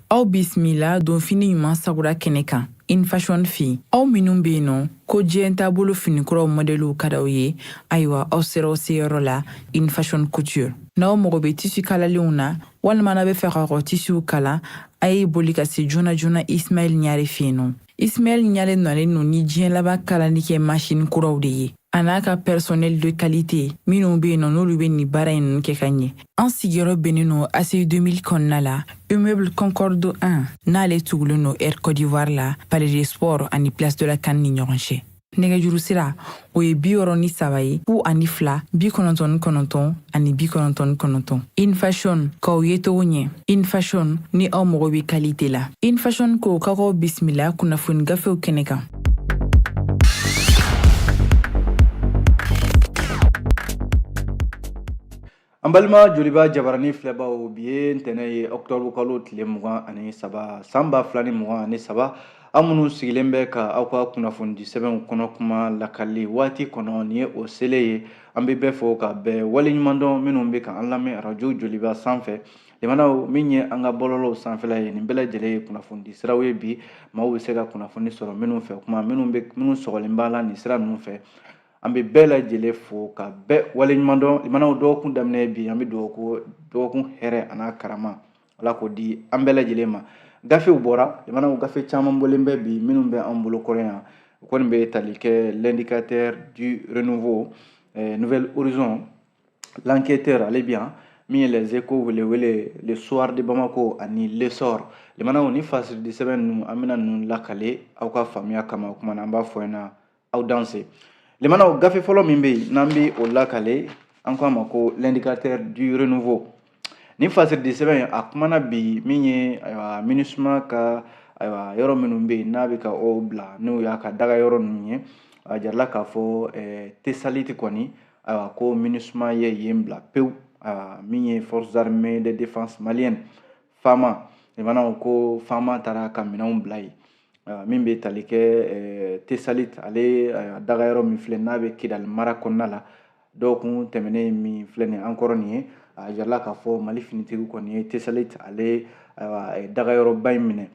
Aw bisimila donfini ɲuman sagura kɛnɛ kan Infashion fɛ yen. Aw minnu bɛ yen nɔ ko diɲɛ taabolo finikuraw mɔdɛliw ka d'aw ye, ayiwa, aw sera aw seyɔrɔ la Infashion Couture. N'aw mago bɛ tisi kalalenw na walima n'aw bɛ fɛ k'aw ka tisiw kala, a ye boli ka se joona joona Ismaɛl Ɲare fɛ yen nɔ. Ismaɛl Ɲare nalen don ni diɲɛ laban kalali kɛ masini kuraw de ye, a n'a ka personnel de qualité minnu bɛ yen nɔ, n'olu bɛ nin baara in ninnu kɛ ka ɲɛ. An sigiyɔrɔ bɛnnen don ACI 2000 kɔnɔna la, immeuble Concorde 1, n'ale tugulen don Air Côte d'Ivoire la, Palais des Sports ani Place de la CAN ni ɲɔgɔn cɛ. Nɛgɛjuru sira, o ye 63 ye, 02 99 ani 99. Infashion, k'aw ye cogo ɲɛ. Infashion, ni aw mago bɛ qualité la. Infashion ko k'aw bisimila kunnafoni gafew kɛnɛ kan. An balima Joliba jabarani filɛbaw, bi ye ntɛnɛn ye, octobre kalo tile 23, san 2023. Aw minnu sigilen bɛ ka aw ka kunnafonidi sɛbɛnw kɔnɔ kuma lakali waati kɔnɔ, nin ye o selen ye. An bɛ bɛɛ fo ka bɛɛ waleɲuman dɔn, minnu bɛ ka an lamɛn arajo Joliba sanfɛ, limanaw, min ye an ka bɔlɔlɔw sanfɛla ye. Nin bɛɛ lajɛlen ye kunnafonidi siraw ye bi maaw bɛ se ka kunnafoni sɔrɔ minnu fɛ, kuma minnu sɔgɔlen b'a la nin sira ninnu fɛ. An bɛ bɛɛ lajɛlen fo ka bɛɛ waleɲuman dɔn. Limanaw, dɔgɔkun daminɛ bi, an bɛ dugawu ko dɔgɔkun hɛrɛ a n'a karama, Ala k'o di an bɛɛ lajɛlen ma. Gafew bɔra, limanaw, gafe caman bɔlen bɛ bi minnu bɛ an bolo kɔrɔ yan. O kɔni bɛ tali kɛ L'Indicateur du Renouveau, Nouvel Horizon, L'Enquêteur, ale bi yan, min ye Les Échos, Welewele, Le Soir de Bamako ani L'Essor. Limanaw, ni fasiridi sɛbɛn ninnu, an bɛna ninnu lakale aw ka faamuya kama. O kuma na, an b'a fɔ ɲɛna, aw danse. Limanaw, gafe fɔlɔ min bɛ yen n'an bɛ o lakale, an ko a ma ko L'Indicateur du Renouveau. Nin fasiridi sɛbɛn, a kumana bi min ye, ayiwa, MINUSMA ka, ayiwa, yɔrɔ minnu bɛ yen n'a bɛ ka o bila, n'o y'a ka daga yɔrɔ ninnu ye. A jirala k'a fɔ Tesaliti kɔni, ayiwa, ko MINUSMA ye yen bila pewu. Ayiwa, min ye Forces armées de défense malienne, FAMA, limanaw, ko FAMA taara ka minɛnw bila yen. Min bɛ tali kɛ Tesalit, ale daga yɔrɔ min filɛ n'a bɛ Kidali mara kɔnɔna la, dɔgɔkun tɛmɛnen min filɛ nin an kɔrɔ nin ye, a jirala k'a fɔ Mali finitigiw kɔni ye Tesalit, ale, ayiwa, dagayɔrɔba in minɛ.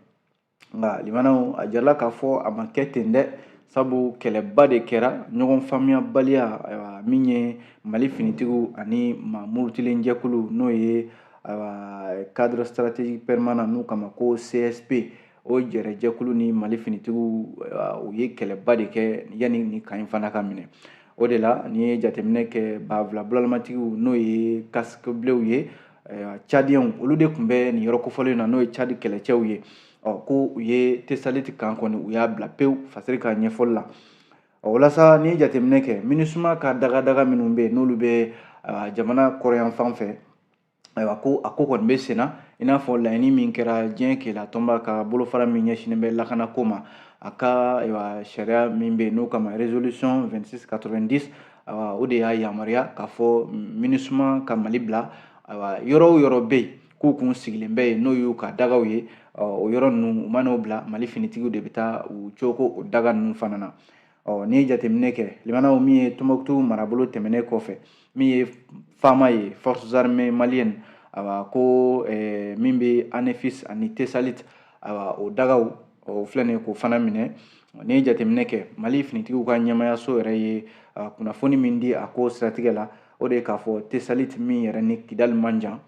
Nka limanaw, a jirala k'a fɔ a ma kɛ ten dɛ, sabu kɛlɛba de kɛra, ɲɔgɔn faamuyabaliya, ayiwa, min ye Mali finitigiw ani maa murutilen jɛkulu, n'o ye, ayiwa, Cadre stratégique permanent, n'u kama ko CSP, o jɛrɛjɛkulu ni Mali finitigiw, u ye kɛlɛba de kɛ yanni nin kan in fana ka minɛ. O de la, n'i ye jateminɛ kɛ, banfula bulalamatigiw, n'o ye casque bleuw ye, Tchadiens, olu de tun bɛ nin yɔrɔ kofɔlen na, n'o ye Tchad kɛlɛcɛw ye. Ɔ, ko u ye Tesaliti kan kɔni, u y'a bila pewu, fasiri ka ɲɛfɔli la. Ɔ, walasa n'i ye jateminɛ kɛ, MINUSMA ka dagadaga minnu bɛ yen, n'olu bɛ jamana kɔrɔyanfan fɛ, ayiwa, ko a ko kɔni bɛ sen na, i n'a fɔ laɲini min kɛra diɲɛ keleya tɔnba ka bolofara min ɲɛsinnen bɛ lakanako ma, a ka, ayiwa, sariya min bɛ yen n'o kama résolution 2690, ayiwa, o de y'a yamaruya k'a fɔ MINUSMA ka Mali bila. Ayiwa, yɔrɔ o yɔrɔ bɛ yen k'u kun sigilen bɛ yen, n'o y'u ka dagaw ye, o yɔrɔ ninnu, u man'o bila, Mali finitigiw de bɛ taa u coko o daga ninnu fana na. Ɔ, n'i ye jateminɛ kɛ, limanaw, min ye Tɔnbɔkutu marabolo tɛmɛnen kɔfɛ, min ye FAMA ye, Forces armées maliennes, ayiwa, ko min bɛ Anefis ani Tesalit, ayiwa, o dagaw, o filɛ nin ye, k'o fana minɛ. N'i ye jateminɛ kɛ, Mali finitigiw ka ɲɛmayaso yɛrɛ ye kunnafoni min di a ko siratigɛ la, o de ye k'a fɔ Tesalit min yɛrɛ ni Kidali man jan,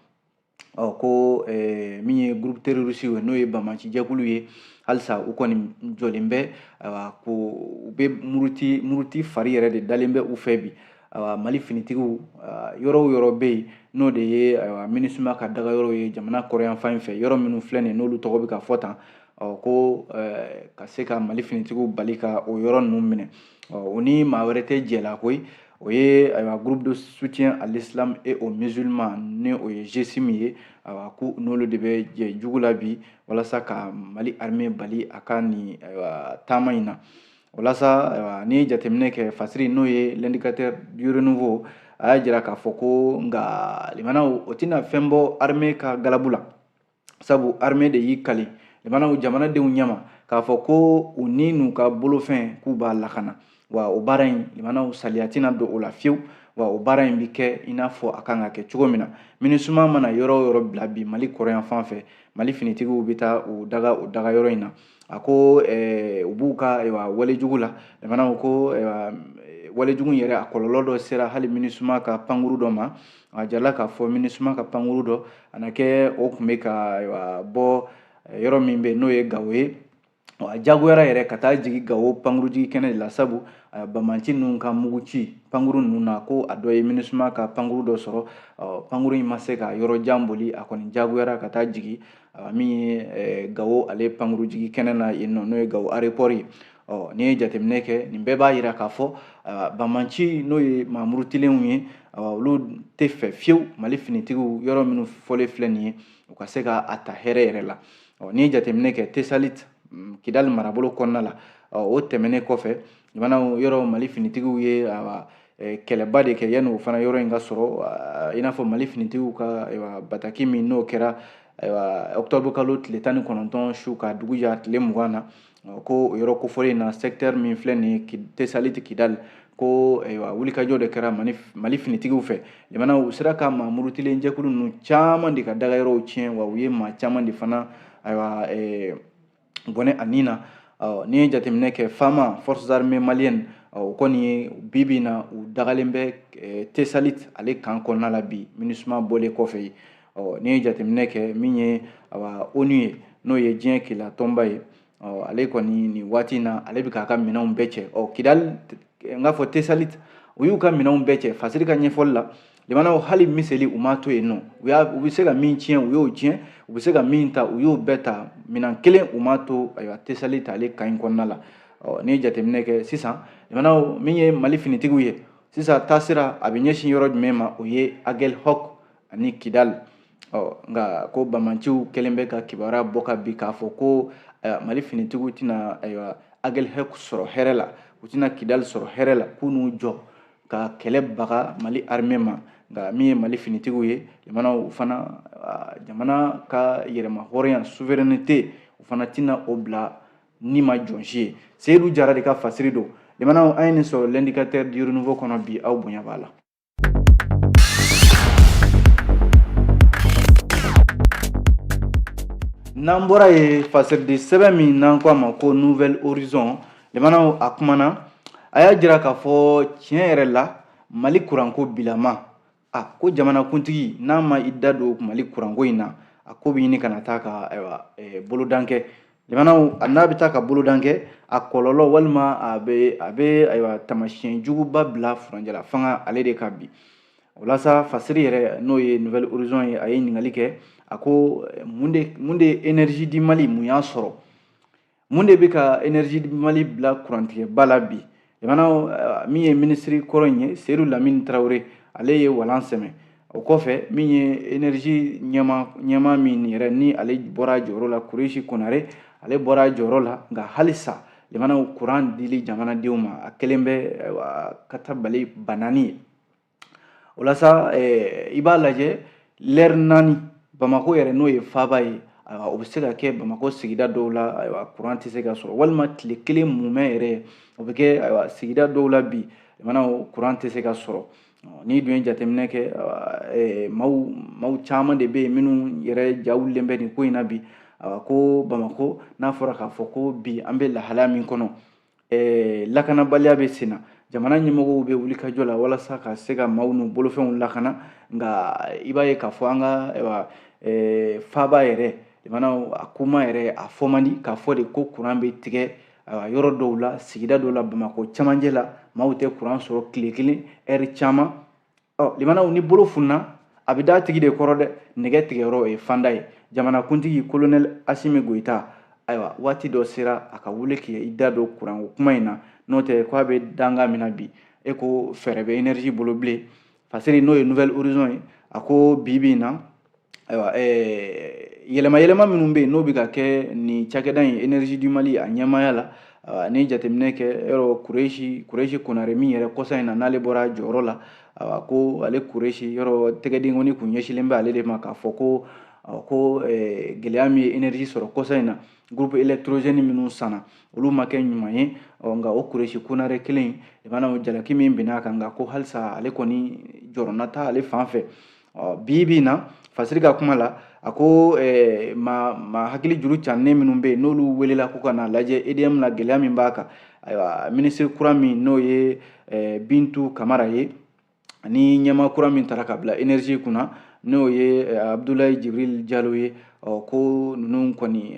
ɔ, ko min ye groupe terroriste ye, n'o ye banbaanci jɛkulu ye, halisa u kɔni jɔlen bɛ, ayiwa, ko u bɛ muruti, muruti fari yɛrɛ de dalen bɛ u fɛ bi. Ayiwa, Mali finitigiw, yɔrɔ o yɔrɔ bɛ yen, n'o de ye, ayiwa, MINUSMA ka daga yɔrɔ ye jamana kɔrɔyanfan in fɛ, yɔrɔ minnu filɛ nin ye, n'olu tɔgɔ bɛ ka fɔ tan, ɔ, ko ka se ka Mali finitigiw bali ka o yɔrɔ ninnu minɛ. Ɔ, o ni maa wɛrɛ tɛ jɛ la koyi, o ye, ayiwa, Groupe de soutien à l'islam et aux musulmans, ni o ye GSIM ye. Ayiwa, ko n'olu de bɛ jɛ jugu la bi walasa ka Mali armée bali a ka nin, ayiwa, taama in na. Walasa, ayiwa, n'i ye jateminɛ kɛ, fasiri, n'o ye L'Indicateur du Renouveau, a y'a jira k'a fɔ ko nka limanaw, o tɛna fɛn bɔ armée ka galabu la, sabu armée de y'i kali, limanaw, jamanadenw ɲɛma k'a fɔ ko u ni n'u ka bolofɛn k'u b'a lakana. Wa o baara in, limanaw, saliya tɛna don o la fiyewu. Wa o baara in bɛ kɛ i n'a fɔ a kan ka kɛ cogo min na. MINUSMA mana yɔrɔ o yɔrɔ bila bi Mali kɔrɔyan fan fɛ, Mali finitigiw bɛ taa u daga o daga yɔrɔ in na. A ko u b'u ka ayiwa walejugu la. Limanaw ko ayiwa walejugu in yɛrɛ a kɔlɔlɔ dɔ sera hali MINUSMA ka pankuru dɔ ma. A jirala k'a fɔ MINUSMA ka pankuru dɔ a na kɛ o tun bɛ ka ayiwa bɔ yɔrɔ min bɛ yen n'o ye Gawo ye. A jagoyara yɛrɛ ka taa jigin Gawo pankurujigi kɛnɛ de la, sabu banbanci ninnu ka mugu ci pankuru ninnu na, ko a dɔ ye MINUSMA ka pankuru dɔ sɔrɔ. Pankuru in ma se ka yɔrɔ jan boli, a kɔni jagoyara ka taa jigin min ye Gawo ale pankurujigi kɛnɛ na yen nɔ, n'o ye Gawo aéroport ye. N'i ye jateminɛ kɛ, nin bɛɛ b'a yira k'a fɔ banbanci n'o ye maa murutilenw ye, olu tɛ fɛ fiyewu Mali finitigiw yɔrɔ minnu fɔlen filɛ nin ye, u ka se ka a ta hɛrɛ yɛrɛ la. N'i ye jateminɛ kɛ Tesalit Kidali marabolo kɔnɔna la, o tɛmɛnen kɔfɛ, jamanaw yɔrɔ Mali finitigiw ye kɛlɛba de kɛ yanni o fana yɔrɔ in ka sɔrɔ, i n'a fɔ Mali finitigiw ka bataki min n'o kɛra ayiwa octobre kalo tile 19 su ka dugu jɛ tile 20 na, ko o yɔrɔ kofɔlen in na, secteur min filɛ nin ye Tesalit Kidali, ko ayiwa wulikajɔ de kɛra Mali finitigiw fɛ. Limanaw u sera ka maa murutilen jɛkulu ninnu caman de ka dagayɔrɔw tiɲɛ, wa u ye maa caman de fana ayiwa bɔnɛ a nin na. N'i ye jateminɛ kɛ, FAMA, Forces armées maliennes, o kɔni ye bi bi in na u dagalen bɛ Tesalit ale kan kɔnɔna la bi, MINUSMA bɔlen kɔfɛ yen. N'i ye jateminɛ kɛ, min ye awa ONU ye, n'o ye diɲɛ keleya tɔnba ye, ale kɔni nin waati in na ale bɛ k'a ka minɛnw bɛɛ cɛ. Kidali, n k'a fɔ Tesalit, u y'u ka minɛnw bɛɛ cɛ. Fasiri ka ɲɛfɔli la, limanaw hali miseli u m'a to yen nɔ. U bɛ se ka min tiɲɛ, u y'o tiɲɛ, u bɛ se ka min ta, u y'o bɛɛ ta. Minɛn kelen u m'a to ayiwa Tesalit ale kan in kɔnɔna la. N'i ye jateminɛ kɛ sisan, limanaw, min ye Mali finitigiw ye sisan, taasira a bɛ ɲɛsin yɔrɔ jumɛn ma? O ye Aguelhok ani Kidali. Nka ko bamanciw kɛlen bɛ ka kibaruya bɔ ka bi k'a fɔ ko Mali finitigiw tɛna ayiwa Aguelhok sɔrɔ hɛrɛ la, u tɛna Kidali sɔrɔ hɛrɛ la, k'u n'u jɔ ka kɛlɛ baga Mali armée ma. Nka min ye Mali finitigiw ye, jamanaw fana, jamana ka yɛrɛma hɔrɔnya, souveraineté, u fana tɛna o bila ni ma jɔn si ye. Seyidu Jara de ka fasiri don. Limanaw, an ye nin sɔrɔ L'Indicateur du Renouveau kɔnɔ bi, aw bonya b'a la. N'an bɔra yen, fasiridi sɛbɛn min n'an ko a ma ko Nouvel Horizon, limanaw, a kumana, a y'a jira k'a fɔ tiɲɛ yɛrɛ la, Mali kuranko bilama, a ko jamanakuntigi n'a ma i da don Mali kuranko in na, a ko bɛ ɲini ka na taa ka ayiwa bolodan kɛ. Limanaw, n'a bɛ taa ka bolodan kɛ, a kɔlɔlɔ walima a bɛ ayiwa taamasiyɛn juguba bila furancɛla fanga ale de kan bi. O la sa, fasiri yɛrɛ n'o ye Nouvel Horizon ye, a ye ɲininkali kɛ, a ko mun de ye Énergie du Mali, mun y'a sɔrɔ, mun de bɛ ka Énergie du Mali bila kurantigɛba la bi? Limanaw, min ye minisiri kɔrɔ in ye, Seyidu Lamini Tarawele, ale ye walan sɛmɛ. O kɔfɛ, min ye énergie ɲɛma min yɛrɛ ni ale bɔra a jɔyɔrɔ la, Kuresi Konare, ale bɔra a jɔyɔrɔ la. Nka halisa, limanaw, kuran dili jamanadenw ma, a kɛlen bɛ katabali banani ye. O la sa, i b'a lajɛ lɛri 4, Bamakɔ yɛrɛ n'o ye faaba ye, ayiwa o bɛ se ka kɛ Bamakɔ sigida dɔw la, ayiwa kuran tɛ se ka sɔrɔ, walima tile kelen mumɛ yɛrɛ o bɛ kɛ ayiwa sigida dɔw la bi, limanaw, kuran tɛ se ka sɔrɔ. N'i dun ye jateminɛ kɛ, maaw caman de bɛ yen minnu yɛrɛ ja wulilen bɛ nin ko in na bi. Ko Bamakɔ n'a fɔra k'a fɔ ko bi an bɛ lahalaya min kɔnɔ, lakanabaliya bɛ sen na, jamana ɲɛmɔgɔw bɛ wuli ka jɔ la walasa ka se ka maaw n'u bolofɛnw lakana. Nka i b'a ye k'a fɔ an ka ayiwa faaba yɛrɛ, limanaw, a kuma yɛrɛ a fɔ man di k'a fɔ de ko kuran bɛ tigɛ ayiwa yɔrɔ dɔw la, sigida dɔw la, Bamakɔ camancɛ la, maaw tɛ kuran sɔrɔ tile kelen ɛri caman. Limanaw, ni bolo funna a bɛ d'a tigi de kɔrɔ dɛ. Nɛgɛ tigɛyɔrɔ ye fanda ye. Jamanakuntigi Colonel Asimi Goyita, ayiwa waati dɔ sera a ka wuli k'i da don kuranko kuma in na, n'o tɛ k'a bɛ danga min na bi, e ko fɛɛrɛ bɛ énergie bolo bilen. Fasiri n'o ye Nouvel Horizon ye, a ko bi bi in na, ayiwa yɛlɛma yɛlɛma minnu bɛ yen n'o bɛ ka kɛ nin cakɛda in Énergie du Mali a ɲɛmaaya la, ni jateminɛ kɛ yɔrɔ Kuresi Konare min yɛrɛ kɔsa in na n'ale bɔra jɔyɔrɔ la, ayiwa ko ale Kuresi yɔrɔ tɛgɛdenkɔni kun ɲɛsinlen bɛ ale de ma k'a fɔ ko Ko gɛlɛya min ye énergie sɔrɔ kɔsa in na, groupe électrogène minnu sanna, olu ma kɛ ɲuman ye. Nka o Kuresi Konare kelen in, limanaw, jalaki min binna a kan, nka ko halisa ale kɔni jɔrɔna ta ale fan fɛ. Bi bi in na, Fasiri ka kuma la, a ko ma hakili juru cannen minnu bɛ yen, n'olu welela ko ka n'a lajɛ EDM la, gɛlɛya min b'a kan, ayiwa, minisiri kura min n'o ye Bintu Kamara ye, ani ɲɛmaa kura min taara ka bila énergie kunna, n'o ye Abudulayi Jibril Jalo ye, ɔ ko ninnu kɔni,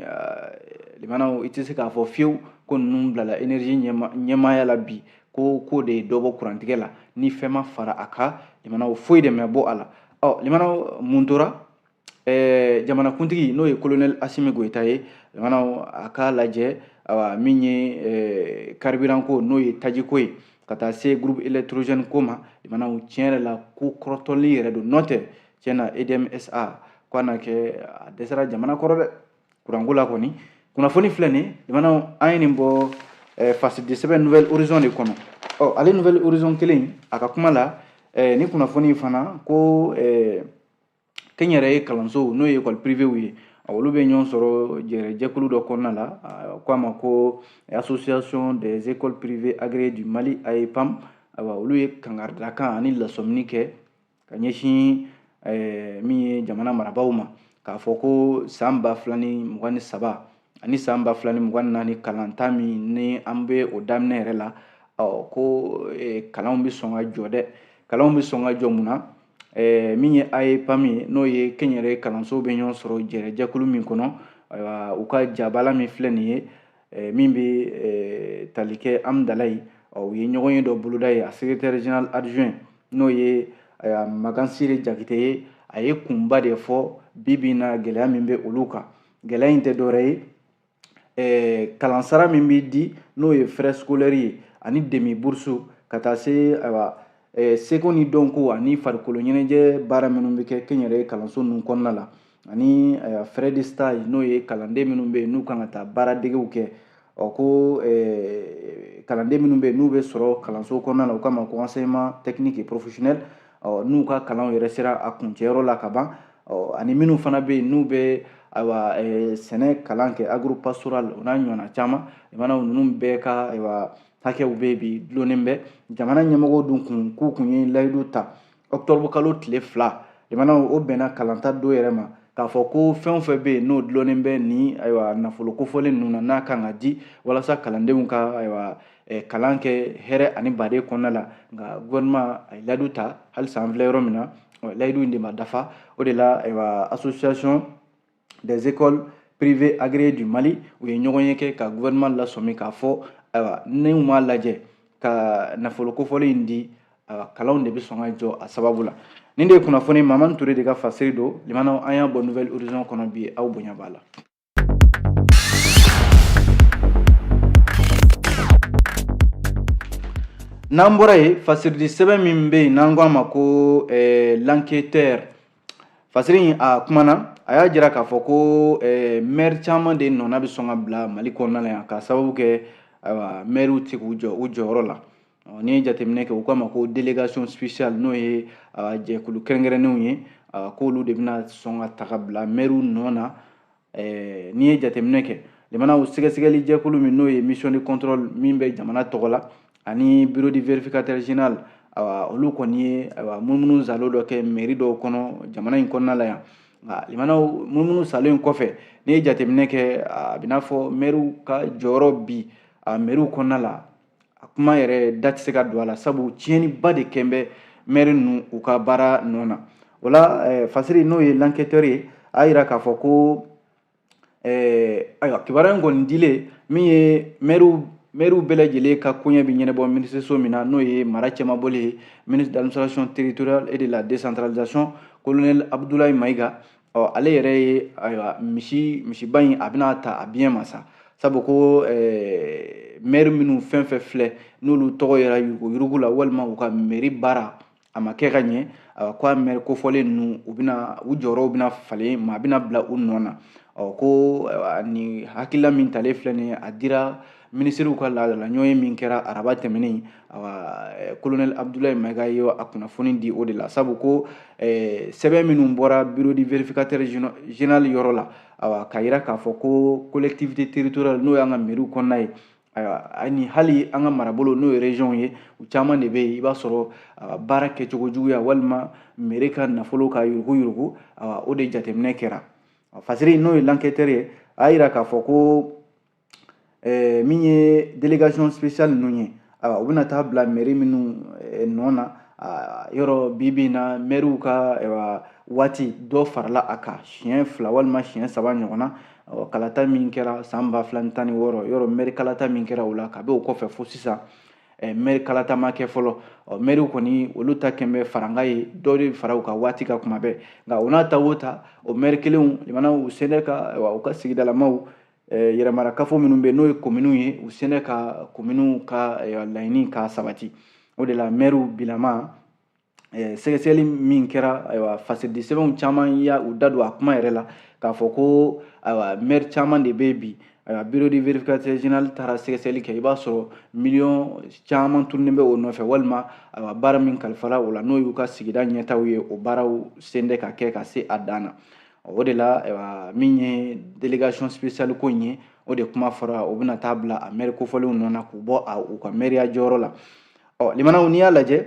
limanaw, i tɛ se k'a fɔ fiyewu ko ninnu bilala énergie ɲɛmaaya la bi ko de ye dɔ bɔ kurantigɛ la. Ni fɛn ma fara a kan, limanaw, foyi de ma bɔ a la. Ɔ limanaw, mun tora? Jamanakuntigi n'o ye colonel Asimi Goyita ye, limanaw, a k'a lajɛ, awa, min ye carburant ko, n'o ye tajiko ye, ka taa se groupe électrogène ko ma, limanaw, tiɲɛ yɛrɛ la, ko kɔrɔtɔli yɛrɛ don. N'o tɛ, tiɲɛ na, EDM SA ko a na kɛ a dɛsɛra jamana kɔrɔ dɛ kuranko la kɔni. Kunnafoni filɛ nin, limanaw, an ye nin bɔ fasidi sɛbɛn Nouvel Horizon de kɔnɔ. Ɔ ale Nouvel Horizon kelen, a ka kuma la, ni kunnafoni fana ko kɛnyɛrɛye kalansow, n'o ye école privéw ye, olu bɛ ɲɔgɔn sɔrɔ jɛkulu dɔ kɔnɔna la, ko a ma ko Association des écoles privées agréées du Mali, AEPAM. Ayiwa, olu ye kangaridakan ani lasɔmini kɛ ka ɲɛsin min ye jamana marabaaw ma, k'a fɔ ko san 2023 ani san 2024 kalanta min ni an bɛ o daminɛ yɛrɛ la, ɔ ko kalanw bɛ sɔn ka jɔ dɛ. Kalanw bɛ sɔn ka jɔ mun na? Min ye AEPAM ye, n'o ye kɛnyɛrɛye kalansow bɛ ɲɔgɔn sɔrɔ jɛrɛjɛkulu min kɔnɔ, ayiwa, u ka jabala min filɛ nin ye, min bɛ tali kɛ Amdalayi, u ye ɲɔgɔn ye dɔ boloda ye. A secrétaire général adjoint, n'o ye Makan Sire Jakite ye, a ye kunba de fɔ bi bi in na gɛlɛya min bɛ olu kan. Gɛlɛya in tɛ dɔwɛrɛ ye, kalansara min bɛ di, n'o ye frais scolaire ye, ani demi bourse, ka taa se, ayiwa, seko ni dɔnko ani farikolo ɲɛnajɛ baara minnu bɛ kɛ kɛnyɛrɛye kalanso ninnu kɔnɔna la, ani frais de stage, n'o ye kalanden minnu bɛ yen n'u kan ka taa baaradegew kɛ. Ɔ ko kalanden minnu bɛ yen n'u bɛ sɔrɔ kalanso kɔnɔna la, u kama ko enseignement technique et professionnel, ɔ n'u ka kalanw yɛrɛ sera a kuncɛyɔrɔ la ka ban, ɔ ani minnu fana bɛ yen n'u bɛ, ayiwa, sɛnɛ kalan kɛ, agropastoral, o n'a ɲɔgɔnna caman, limanaw, ninnu bɛɛ ka, ayiwa, hakɛw bɛ bi dulonnen bɛ jamana ɲɛmɔgɔw dun kun k'u kun ye layidu ta octobre kalo tile 2, limanaw, o bɛnna kalanta don yɛrɛ ma, k'a fɔ ko fɛn o fɛn bɛ yen n'o dulonnen bɛ ni, ayiwa, nafolo kofɔlen ninnu na, n'a kan ka di walasa kalandenw ka, ayiwa, kalan kɛ hɛrɛ ani baden kɔnɔna la. Nka gouvernement a ye layidu ta, halisa an filɛ yɔrɔ min na, layidu in de ma dafa. O de la, ayiwa, Association des écoles privées agréées du Mali, u ye ɲɔgɔn ye kɛ ka gouvernement lasɔmi k'a fɔ, ayiwa, n'u m'a lajɛ ka nafolo kofɔlen in di, ayiwa, kalanw de bɛ sɔn ka jɔ a sababu la. Nin de ye kunnafoni Mamani Ture de ka fasiri don. Limanaw, an y'a bɔ Nouvel Horizon kɔnɔ bi, aw bonya b'a la. N'an bɔra yen, fasiridi sɛbɛn min bɛ yen n'an ko a ma ko L'Enquêteur, fasiri in a kumana, a y'a jira k'a fɔ ko maire caman de nɔna bɛ sɔn ka bila Mali kɔnɔna la yan, k'a sababu kɛ, ayiwa, maires tɛ k'u jɔ u jɔyɔrɔ la. N'i ye jateminɛ kɛ, u k'a ma ko délégation spéciale, n'o ye jɛkulu kɛrɛnkɛrɛnnenw ye, k'olu de bɛna sɔn ka ta ka bila maires nɔ na. N'i ye jateminɛ kɛ, limanaw, sɛgɛsɛgɛli jɛkulu min n'o ye mission de contrôle min bɛ jamana tɔgɔ la, ani bureau du vérificateur général, ayiwa, olu kɔni ye, ayiwa, munumunu salo dɔ kɛ mairie dɔw kɔnɔ jamana in kɔnɔna la yan. Nka limanaw, munumunu salo in kɔfɛ, n'i ye jateminɛ kɛ, a bɛ n'a fɔ maires ka jɔyɔrɔ bi a maires kɔnɔna la, a kuma yɛrɛ da tɛ se ka don a la, sabu tiɲɛniba de kɛn bɛ maire ninnu u ka baara nɔ na. O la, fasiri n'o ye L'Enquêteur ye, a y'a jira k'a fɔ ko, ayiwa, kibaruya in kɔni dilen min ye, maires bɛɛ lajɛlen ka koɲɛ bɛ ɲɛnabɔ minisiriso min na, n'o ye mara cɛmabɔli ye, ministre d'administration territoriale et de la décentralisation, colonel Abdoulaye Maïga, ɔ ale yɛrɛ ye, ayiwa, misiba in a bɛna ta a biɲɛ ma sa, sabu ko maire minnu fɛn fɛn filɛ, n'olu tɔgɔ yɛrɛ yuruguyurugu la, walima u ka mairie baara a ma kɛ ka ɲɛ, ko a maire kofɔlen ninnu, u bɛna u jɔyɔrɔw bɛna falen, maa bɛna bila u nɔ na. Ɔ ko nin hakilila min talen filɛ nin ye, a dira minisiriw ka laadala ɲɔgɔnye min kɛra araba tɛmɛnen, awa colonel Abdoulaye Maïga ye a kunnafoni di o de la, sabu ko sɛbɛn minnu bɔra bureau du vérificateur général yɔrɔ la, awa k'a yira k'a fɔ ko collectivité territoriale, n'o y'an ka mairie kɔnɔna ye, ayiwa, ani hali an ka marabolo, n'o ye région ye, u caman de bɛ yen, i b'a sɔrɔ baara kɛcogo juguya walima mairie ka nafolo ka yurugu yurugu, awa o de jateminɛ kɛra. Fasiri, n'o ye l'enquêteur ye, a y'a yira k'a fɔ ko min ye délégation spéciale ninnu ye, ayiwa, u bɛna taa bila mairie minnu nɔ na yɔrɔ, bi bi in na maires ka, ayiwa, waati dɔ farala a kan siɲɛ 2 walima siɲɛ 3 ɲɔgɔn na. Kalata min kɛra san 2016, yɔrɔ maire kalata min kɛra o la, kabi o kɔfɛ fo sisan, maire kalata ma kɛ fɔlɔ. Maire kɔni, olu ta kɛn bɛ faranga ye, dɔ de fara u ka waati kan kuma bɛɛ. Nka o n'a ta o ta, o maire kelenw limanaw, u sɛnɛ ka, ayiwa, u ka sigidalamaw, yɛrɛmarakafo minnu bɛ, n'o ye kominiw ye, u sɛnɛ ka kominiw ka laɲini ka sabati. O de la maires bilama, sɛgɛsɛgɛli min kɛra, ayiwa, fasiridi sɛbɛnw caman ya u da don a kuma yɛrɛ la k'a fɔ ko, ayiwa, maire caman de bɛ bi, ayiwa, bureau du vérificateur général taara sɛgɛsɛgɛli kɛ, i b'a sɔrɔ miliyɔn caman tununnen bɛ o nɔfɛ, walima, ayiwa, baara min kalifara o la, n'o y'u ka sigida ɲɛtaw ye, o baaraw sen tɛ ka kɛ ka se a dan na. O de la, ayiwa, min ye délégation spéciale ko in ye, o de kuma fɔra, o bɛna taa bila a maire kofɔlenw nɔ na k'u bɔ u ka maire jɔyɔrɔ la. Ɔ limanaw, n'i y'a lajɛ,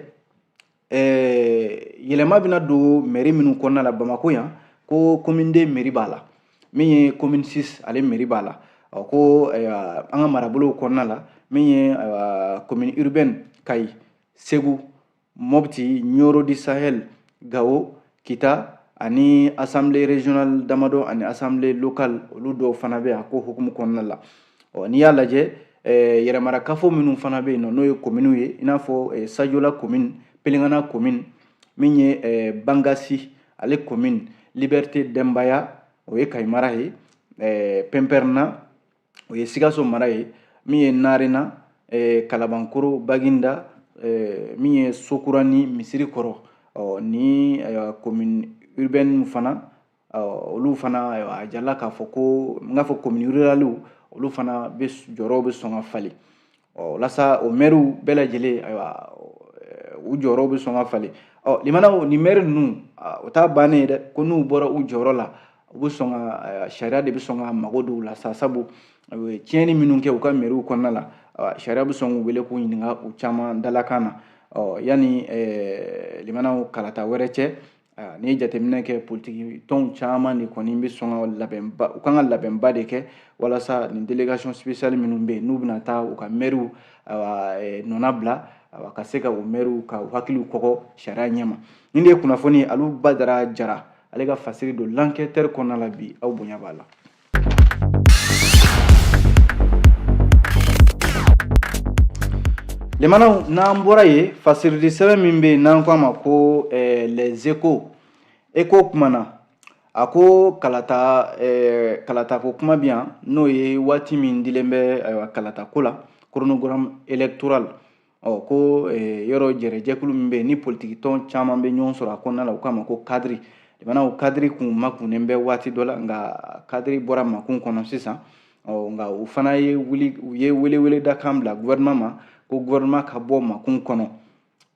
yɛlɛma bɛna don mairie minnu kɔnɔna la Bamako yan, ko commune 2 mairie b'a la, min ye commune 6, ale mairie b'a la. Ɔ ko an ka marabolow kɔnɔna la, min ye commune urbaine, Kayi, Segu, Mopti, Nioro du Sahel, Gao, Kita, ani assemblée régionale damadɔ ani assemblée locale, olu dɔw fana bɛ a ko hukumu kɔnɔna la. Ɔ n'i y'a lajɛ, yɛrɛmarakafo minnu fana bɛ yen nɔ, n'o ye communes ye, i n'a fɔ Sadiola commune, Pelengana commune, min ye Bangasi ale commune, Liberté Dembaya, o ye Kayi mara ye, Pɛnpɛrɛnna, o ye Sikaso mara ye, min ye Narena, Kalabankoro, Baginda, min ye Sokura ni Misiri kɔrɔ. Ɔ ni commune urbaine fana, olu fana, a jirala k'a fɔ ko n k'a fɔ commune rurale, olu fana bɛ jɔyɔrɔw bɛ sɔn ka falen. Ɔ walasa o maires bɛɛ lajɛlen, ayiwa, u jɔyɔrɔw bɛ sɔn ka falen. Ɔ limanaw, nin maire ninnu, o t'a bannen ye dɛ, ko n'u bɔra u jɔyɔrɔ la, u bɛ sɔn ka, sariya de bɛ sɔn ka mago don u la sa, sabu tiɲɛni minnu kɛ u ka maires kɔnɔna la, sariya bɛ sɔn k'u wele k'u ɲininka u caman dalakan na. Ɔ yanni limanaw kalata wɛrɛ cɛ, n'i ye jateminɛ kɛ, politiki tɔnw caman de kɔni bɛ sɔn ka labɛnba, u kan ka labɛnba de kɛ walasa nin délégation spéciale minnu bɛ yen, n'u bɛna taa u ka maires, ayiwa, nɔna bila, ayiwa, ka se ka u maires ka u hakiliw kɔgɔ sariya ɲɛma. Nin de ye kunnafoni Alu Badara Jara, ale ka fasiri don l'enquêteur kɔnɔna la bi. Aw bonya b'a la. Limanaw, n'an bɔra yen, fasiridi sɛbɛn min bɛ yen n'an ko a ma ko les Échos, Écho kumana, a ko kalata, kalata ko kuma bɛ yan, n'o ye waati min dilen bɛ, ayiwa, kalata ko la, chronogramme électoral. Ɔ ko yɔrɔ jɛrɛjɛkulu min bɛ yen ni politiki tɔn caman bɛ ɲɔgɔn sɔrɔ a kɔnɔna la, u k'a ma ko cadre. Limanaw, cadre kun makunnen bɛ waati dɔ la, nka cadre bɔra makun kɔnɔ sisan. Ɔ nka u fana ye wuli, u ye weleweledakan bila gouvernement ma ko gouvernement ka bɔ makun kɔnɔ,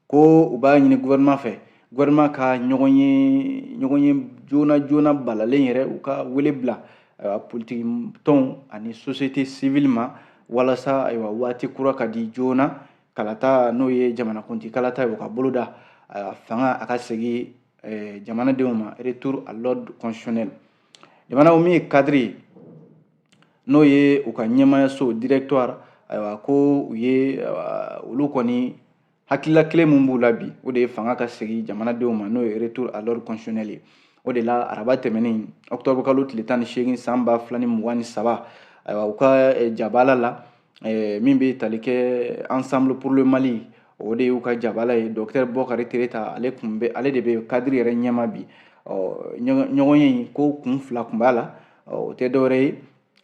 ko u b'a ɲini gouvernement fɛ, gouvernement ka ɲɔgɔn ye joona joona balalen yɛrɛ, u ka wele bila, ayiwa, politiki tɔnw ani société civile ma, walasa, ayiwa, waati kura ka di joona, kalata, n'o ye jamanakuntigi kalata ye, o ka boloda, ayiwa, fanga a ka segin jamanadenw ma, retour à l'ordre constitutionnel. Jamanaw, min ye cadre ye, n'o ye u ka ɲɛmaayaso directoire, ayiwa, ko u ye, olu kɔni hakilila kelen min b'u la bi, o de ye fanga ka segin jamanadenw ma, n'o ye retour à l'ordre constitutionnel ye. O de la araba tɛmɛnen, octobre kalo tile 18 san 2023, ayiwa, u ka jabala la, min bɛ tali kɛ Ensemble pour le Mali, o de y'u ka jabala ye, docteur Bɔkari Tereta, ale kun bɛ, ale de bɛ cadre yɛrɛ ɲɛma bi. Ɔ ɲɔgɔn ye in ko kun fila kun b'a la, o tɛ dɔwɛrɛ ye,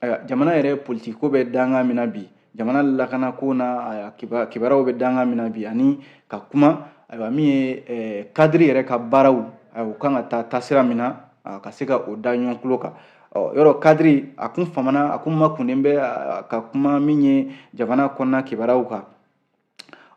ayiwa, jamana yɛrɛ politiki ko bɛ danga min na bi, jamana lakana ko n'a kibaruyaw bɛ danga min na bi, ani ka kuma, ayiwa, min ye cadre yɛrɛ ka baaraw, u kan ka taa taasira min na, ka se ka o da ɲɔgɔn tulo kan. Ɔ yɔrɔ kadiri a kun famana, a kun makunnen bɛ ka kuma min ye jamana kɔnɔna kibaruyaw kan.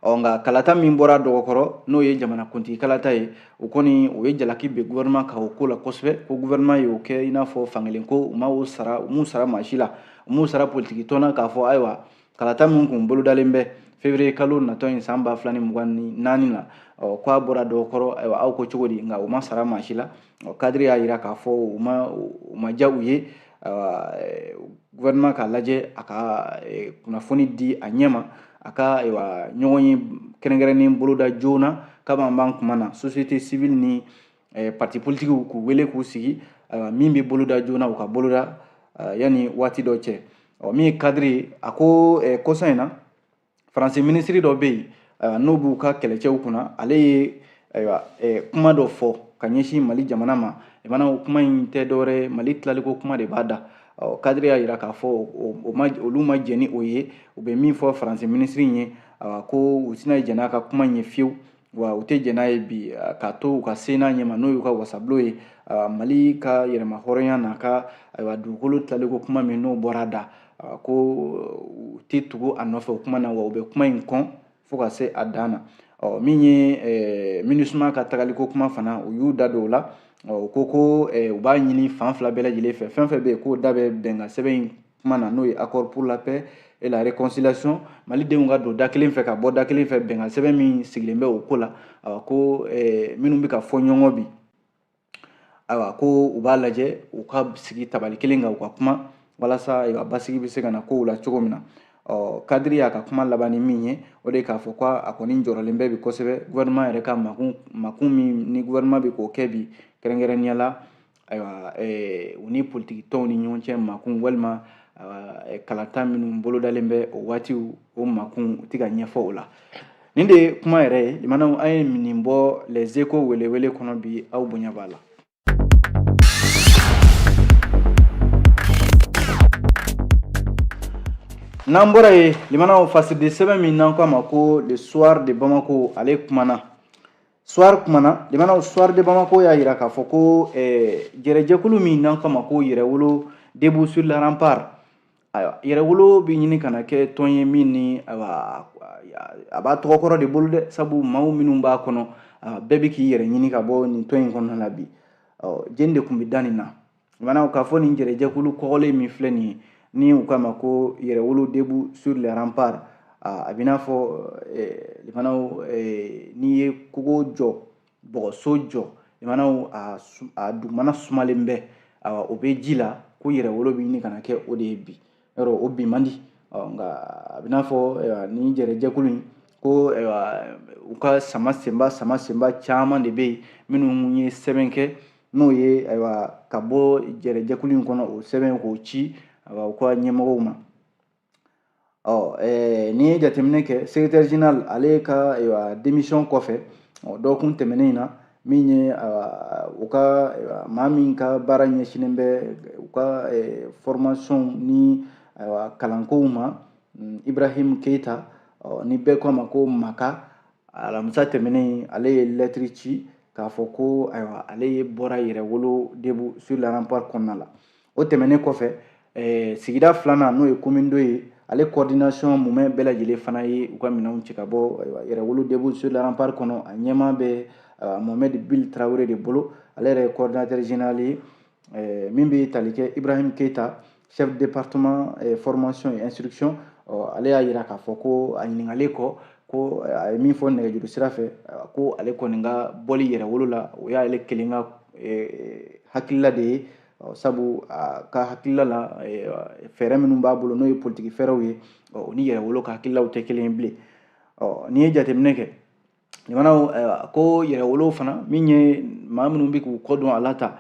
Ɔ nka kalata min bɔra dɔgɔkɔrɔ, n'o ye jamanakuntigi kalata ye, o kɔni o ye jalaki bin gouvernement kan o ko la kosɛbɛ, ko gouvernement y'o kɛ i n'a fɔ fankelen ko, u ma o sara, u m'u sara maa si la, u m'u sara politiki tɔn na, k'a fɔ ayiwa kalata min kun bolodalen bɛ février kalo natɔ in san 2024 la, ɔ k'a bɔra dɔgɔkɔrɔ, ayiwa aw ko cogo di? Nka u ma sara maa si la. Ɔ kadiri y'a yira k'a fɔ u ma diya u ye. Gouvernement k'a lajɛ a ka kunnafoni di a ɲɛ ma, a ka ayiwa ɲɔgɔn ye kɛrɛnkɛrɛnnen boloda joona kab'an b'an kuma na société civile ni parti politiques k'u wele k'u sigi, ayiwa min bɛ boloda joona u ka boloda yanni waati dɔ cɛ. Ɔ min ye kadiri ye, a ko kɔsa in na faransi minisiri dɔ bɛ yen n'o b'u ka kɛlɛcɛw kunna, ale ye ayiwa kuma dɔ fɔ ka ɲɛsin Mali jamana ma. Jamana kuma in tɛ dɔwɛrɛ ye, Mali tilaliko kuma de b'a da. Ɔ kadiri y'a yira k'a fɔ olu ma jɛn ni o ye. U bɛ min fɔ faransi minisiri in ye, ko u tɛna jɛn n'a ka kuma in ye fiyewu, wa u tɛ jɛn n'a ye bi k'a to u ka se n'a ɲɛma, n'o y'u ka wasabulon ye, Mali ka yɛrɛmahɔrɔnya n'a ka ayiwa dugukolo tilaliko kuma min n'o bɔra da, ko u tɛ tugu a nɔfɛ o kuma na, wa u bɛ kuma in kɔn fo ka se a dan na. Ɔ min ye MINUSMA ka tagaliko kuma fana, u y'u da don o la. U ko ko u b'a ɲini fan fila bɛɛ lajɛlen fɛ, fɛn fɛn bɛ yen k'o da bɛ bɛnkan sɛbɛn in kuma na, n'o ye accord pour la paix et la réconciliation, malidenw ka don da kelen fɛ ka bɔ da kelen fɛ, bɛnkan sɛbɛn min sigilen bɛ o ko la, ko minnu bɛ ka fɔ ɲɔgɔn kɔ bi, ayiwa ko u b'a lajɛ u ka sigi tabali kelen kan u ka kuma walasa ayiwa basigi bɛ se ka na kow la cogo min na. Ɔ kadiri y'a ka kuma laban ni min ye, o de ye k'a fɔ ko a kɔni jɔrɔlen bɛ bi kosɛbɛ gouvernement yɛrɛ ka makun min ni gouvernement bɛ k'o kɛ bi, kɛrɛnkɛrɛnnenya la ayiwa u ni politiki tɔnw ni ɲɔgɔn cɛ makun, walima kalata minnu bolodalen bɛ o waatiw o makun, u tɛ ka ɲɛfɔ o la. Nin de ye kuma yɛrɛ ye. Limanaw, an ye nin bɔ Les Échos welewele kɔnɔ bi, aw bonya b'a la. N'an bɔra yen, limanaw, fasiriden sɛbɛn min n'an ko a ma ko Le Soir de Bamako, ale kumana. Soir kumana, limanaw. Soir de Bamako y'a yira k'a fɔ ko jɛrɛjɛkulu min n'an ko a ma ko Yɛrɛwolo debout sur la rempart, ayiwa Yɛrɛwolo bɛ ɲini ka na kɛ tɔn ye min ni ayiwa a b'a tɔgɔkɔrɔ de bolo dɛ, sabu maaw minnu b'a kɔnɔ bɛɛ bɛ k'i yɛrɛ ɲini ka bɔ nin tɔn in kɔnɔna la bi. Ɔ jɛni de tun bɛ da nin na, limanaw, k'a fɔ nin jɛrɛjɛkulu kɔgɔlen min filɛ nin ye, ni u k'a ma ko Yɛrɛwolo debout sur les remparts, a b'i n'a fɔ limanaw n'i ye kogo jɔ, bɔgɔso jɔ, limanaw, a dugumana sumalen bɛ, o bɛ ji la, ko Yɛrɛwolo bɛ ɲini ka na kɛ o de ye bi. Yɔrɔ o bi man di. Nka a bɛ n'a fɔ nin jɛrɛjɛkulu in ko u ka sama senba sama senba caman de bɛ yen minnu ye sɛbɛn kɛ, n'o ye ayiwa ka bɔ jɛrɛjɛkulu in kɔnɔ, o sɛbɛn k'o ci ayiwa u ka ɲɛmɔgɔw ma. Ɔ n'i ye jateminɛ kɛ, secrétaire général ale ka ayiwa démission kɔfɛ, dɔgɔkun tɛmɛnen in na, min ye u ka maa min ka baara ɲɛsinnen bɛ u ka formation ni ayiwa kalankow ma, Ibrahim Keita, ni bɛɛ ko a ma ko Maka, alamisa tɛmɛnen ale ye lɛtiri ci k'a fɔ ko ayiwa ale ye bɔra Yɛrɛwolo debout sur la rempart kɔnɔna la. O tɛmɛnen kɔfɛ, sigida filanan n'o ye commune 2 ye, ale coordination mumɛ bɛɛ lajɛlen fana ye u ka minɛnw ci ka bɔ Yɛrɛwolo debout sur la rempart kɔnɔ. A ɲɛmaa bɛ Mohamed Bil Traoré de bolo, ale yɛrɛ ye coordinateur général ye. Min bɛ tali kɛ Ibrahim Keita, chef de département formation et instruction, ale y'a yira k'a fɔ ko a ɲininkalen kɔ, ko a ye min fɔ nɛgɛjuru sira fɛ, ko ale kɔni ka bɔli Yɛrɛwolo la, o y'ale kelen ka hakilila de ye, sabu a ka hakilila la, fɛɛrɛ minnu b'a bolo n'o ye politiki fɛɛrɛw ye, o ni Yɛrɛwolo ka hakililaw tɛ kelen ye bilen. N'i ye jateminɛ kɛ, limanaw, ko Yɛrɛwolo fana min ye maa minnu bɛ k'u kɔ don a la ta,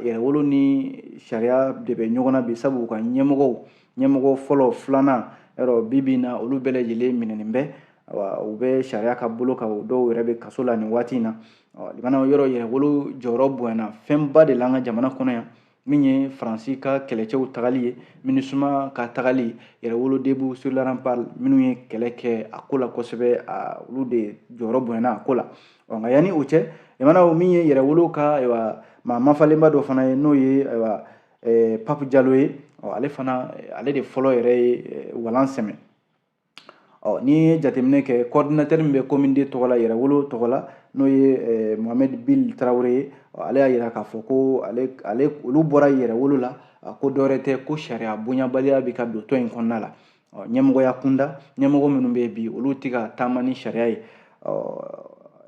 Yɛrɛwolo ni sariya de bɛ ɲɔgɔn na bi, sabu u ka ɲɛmɔgɔ fɔlɔ, filanan, yɔrɔ bi bi in na olu bɛɛ lajɛlen minɛnen bɛ, u bɛ sariya ka bolo kan, dɔw yɛrɛ bɛ kaso la nin waati in na. Limanaw, yɔrɔ Yɛrɛwolo jɔyɔrɔ bonyana fɛnba de la an ka jamana kɔnɔ yan, min ye Faransi ka kɛlɛcɛw tagali ye, MINUSMA ka tagali, Yɛrɛwolo debout sur la rempart minnu ye kɛlɛ kɛ a ko la kosɛbɛ, olu de jɔyɔrɔ bonyana a ko la. Nka yanni o cɛ, limanaw, min ye Yɛrɛwolo ka ayiwa maa mafalenba dɔ fana ye, n'o ye ayiwa Pape Jalo ye. Ɔ, ale fana, ale de fɔlɔ yɛrɛ ye walan sɛmɛ. Ɔ, n'i ye jateminɛ kɛ, coordinateur min bɛ commune deux tɔgɔ la, Yɛrɛwolo tɔgɔ la, n'o ye Mohamed Bil Tarawele ye, ale y'a yira k'a fɔ ko ale olu bɔra Yɛrɛwolo la, ko dɔwɛrɛ tɛ, ko sariya bonyabaliya bɛ ka don tɔn in kɔnɔna la. Ɔ, ɲɛmɔgɔya kunda, ɲɛmɔgɔ minnu bɛ yen bi, olu tɛ ka taama ni sariya ye. Ɔ,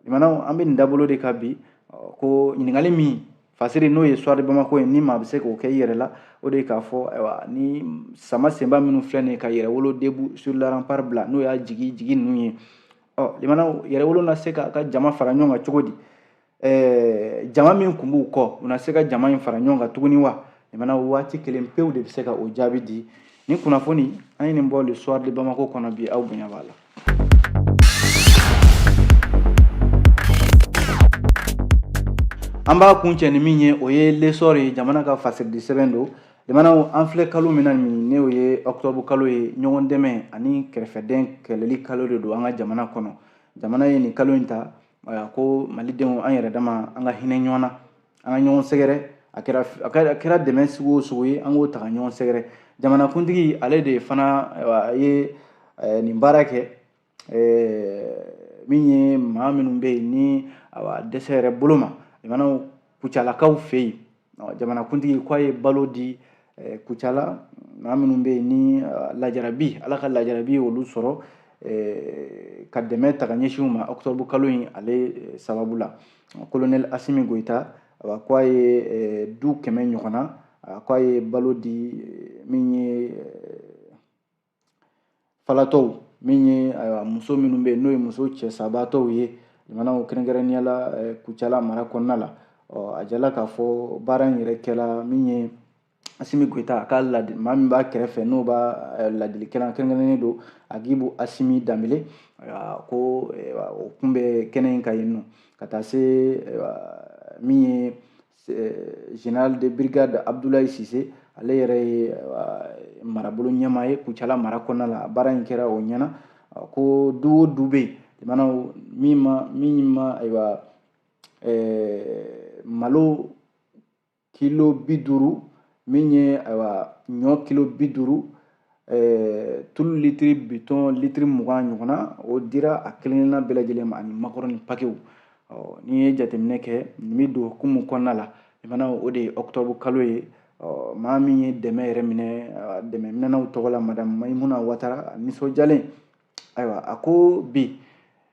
limanaw, an bɛ nin dabolo de kan bi ko ɲininkali min fasiri, n'o ye Soir de Bamako ye, ni maa bɛ se k'o kɛ i yɛrɛ la, o de ye k'a fɔ, ayiwa, ni sama senba minnu filɛ nin ye ka Yɛrɛwolo debout sur la rempart bila, n'o y'a jigi jigi ninnu ye. Ɔ, limanaw, Yɛrɛwolo na se k'a ka jama fara ɲɔgɔn kan cogo di? Jama min kun b'u kɔ, u na se ka jama in fara ɲɔgɔn kan tuguni wa? Limanaw, waati kelen pewu de bɛ se ka o jaabi di. Nin kunnafoni, an ye nin bɔ le Soir de Bamako kɔnɔ bi, aw bonya b'a la. An b'a kuncɛ ni min ye, o ye L'Essor ye, jamana ka fasiridi sɛbɛn don. Limanaw, an filɛ kalo min na nin, n'o ye octobre kalo ye, ɲɔgɔn dɛmɛ ani kɛrɛfɛdɛn kɛlɛli kalo de don an ka jamana kɔnɔ. Jamana ye nin kalo in ta ko malidenw, an yɛrɛ dama, an ka hinɛ ɲɔgɔn na, an ka ɲɔgɔn sɛgɛrɛ. A kɛra dɛmɛ sugu o sugu ye, an k'o ta ka ɲɔgɔn sɛgɛrɛ. Jamanakuntigi, ale de fana ye nin baara kɛ, min ye maa minnu bɛ yen ni dɛsɛ yɛrɛ bolo ma, limanaw, Kucalakaw fɛ yen. Jamanakuntigi ko a ye balo di Kucala maa minnu bɛ yen ni lajarabi, Ala ka lajarabi olu sɔrɔ, ka dɛmɛ ta ka ɲɛsin u ma octobre kalo in ale sababu la. Colonel Asimi Goyita, ko a ye du 100 ɲɔgɔnna, ko a ye balo di, min ye falatɔw, min ye ayiwa muso minnu bɛ yen, n'o ye muso cɛsabaatɔw ye, limanaw, kɛrɛnkɛrɛnnenya la Kucala mara kɔnɔna la. Ɔ, a jala k'a fɔ baara in yɛrɛ kɛla min ye, Asimi Goyita a ka ladi maa min b'a kɛrɛfɛ, n'o b'a ladilikɛla kɛrɛnkɛrɛnnen don, Agibu Asimi Danbele, ko o kun bɛ kɛnɛ in kan yen nɔ, ka taa se min ye général de brigade Abdoulaye Cissé, ale yɛrɛ ye marabolo ɲɛmaa ye Kucala mara kɔnɔna la. Baara in kɛra o ɲɛna ko du o du bɛ yen, limanaw, min ma ayiwa malo kilo 50, min ye ayiwa ɲɔ kilo 50, tulu litiri bitɔn litiri 20 ɲɔgɔnna, o dira a kelen kelenna bɛɛ lajɛlen ma, ani makɔrɔni pakew. Ɔ, n'i ye jateminɛ kɛ, nin bɛ don hukumu kɔnɔna la, limanaw, o de ye octobre kalo ye. Ɔ, maa min ye dɛmɛ yɛrɛ minɛ dɛmɛ minɛnaw tɔgɔ la, madame Mayimuna Watara, a nisɔndiyalen, ayiwa, a ko bi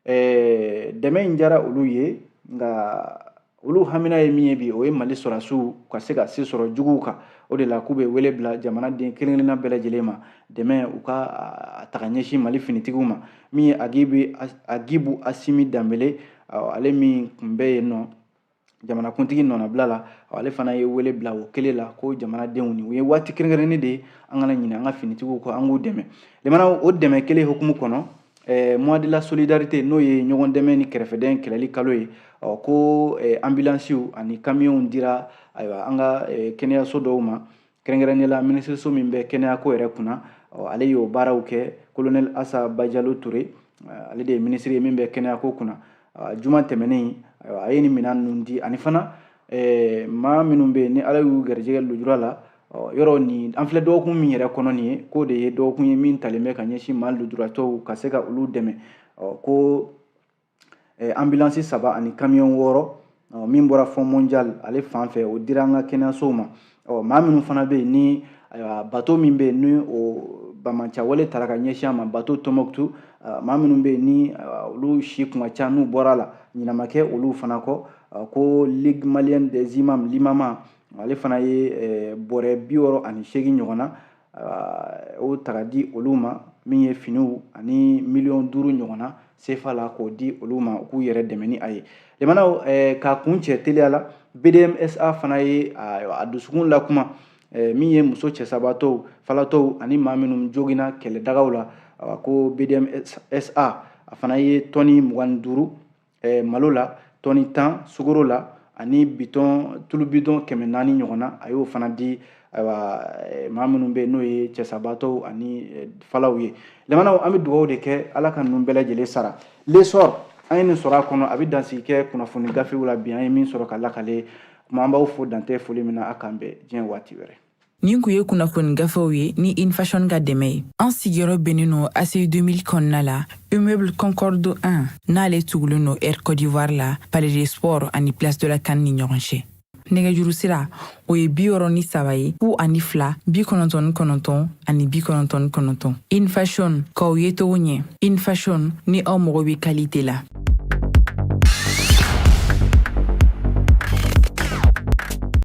dɛmɛ in diyara olu ye, nka olu hamina ye min ye bi, o ye Mali sɔrɔdasiw ka se ka se sɔrɔ juguw kan. O de la k'u bɛ wele bila jamanaden kelen kelenna bɛɛ lajɛlen ma, dɛmɛ u ka a ta ka ɲɛsin Mali finitigiw ma. Min ye Agibu Asimi Danbele, ale min tun bɛ yen nɔ jamanakuntigi nɔnabila la, ale fana ye wele bila o kelen la ko jamanadenw, nin ye waati kɛrɛnkɛrɛnnen de ye, an kana ɲinɛ an ka finitigiw kɔ, an k'u dɛmɛ. Limanaw, o dɛmɛ kelen hukumu kɔnɔ, mois de la solidarité, n'o ye ɲɔgɔn dɛmɛ ni kɛrɛfɛdɛn kɛlɛli kalo ye, ɔ, ko ambulansiw ani kamiyɔnw dira, ayiwa, an ka kɛnɛyaso dɔw ma, kɛrɛnkɛrɛnnenya la minisiriso min bɛ kɛnɛyako yɛrɛ kunna, ɔ, ale y'o baaraw kɛ. Colonel Asa Bajalo Ture, ale de ye minisiri ye min bɛ kɛnɛyako kunna. Juma tɛmɛnen, ayiwa, a ye nin minɛn ninnu di, ani fana maa minnu bɛ yen ni Ala y'u garijɛgɛ lujura la. Yɔrɔ nin, an filɛ dɔgɔkun min yɛrɛ kɔnɔ nin ye, k'o de ye dɔgɔkun ye min talen bɛ ka ɲɛsin maa lujuratɔw ka se ka olu dɛmɛ. Ɔ, ko ambulance 3 ani camion 6, min bɔra Fonds mondial ale fan fɛ, o dira an ka kɛnɛyasow ma. Ɔ, maa minnu fana bɛ yen ni ayiwa bateau min bɛ yen ni o banbaanciwale taara ka ɲɛsin a ma, bateau Tombouctou, maa minnu bɛ yen ni olu si kun ka ca, n'u bɔra a la, ɲinɛ ma kɛ olu fana kɔ. Ko Ligue malienne des imams, limama, ale fana ye bɔrɛ 68 ɲɔgɔn na, o ta ka di olu ma, min ye finiw ani miliyɔn 5 ɲɔgɔn na sefa la, k'o di olu ma u k'u yɛrɛ dɛmɛ ni a ye. Limanaw, k'a kun cɛ teliya la, BDMSA fana ye a dusukun lakuma, min ye muso cɛsabatɔw, falatɔw ani maa minnu joginna kɛlɛdagaw la. Ko BDMSA a fana ye tɔni 25 malo la, tɔni 10 sukaro la, ani bitɔn tulu bidɔn 400 ɲɔgɔn na, a y'o fana di, ayiwa, maa minnu bɛ yen n'o ye cɛsabatɔw ani falaw ye. Limanaw, an bɛ dugawu de kɛ, Ala ka ninnu bɛɛ lajɛlen sara. L'Essor, an ye nin sɔrɔ a kɔnɔ, a bɛ dansigi kɛ kunnafoni gafew la bi, an ye min sɔrɔ ka lakale. Kuma, an b'aw fo dantɛ foli min na. A k'an bɛn diɲɛ waati wɛrɛ. Nin kun ye kunnafoni gafew ye ni Infashion ka dɛmɛ ye. An sigiyɔrɔ bɛnnen don ACI 2000 kɔnɔna la, immeuble Concorde 1, n'ale tugulen don Air Côte d'Ivoire la, Palais des Sports ani Place de la CAN ni ɲɔgɔn cɛ. Nɛgɛjuru sira, o ye 63 ye, 02 99 ani 99. Infashion, k'aw ye cogo ɲɛ. Infashion, ni aw mago bɛ qualité la.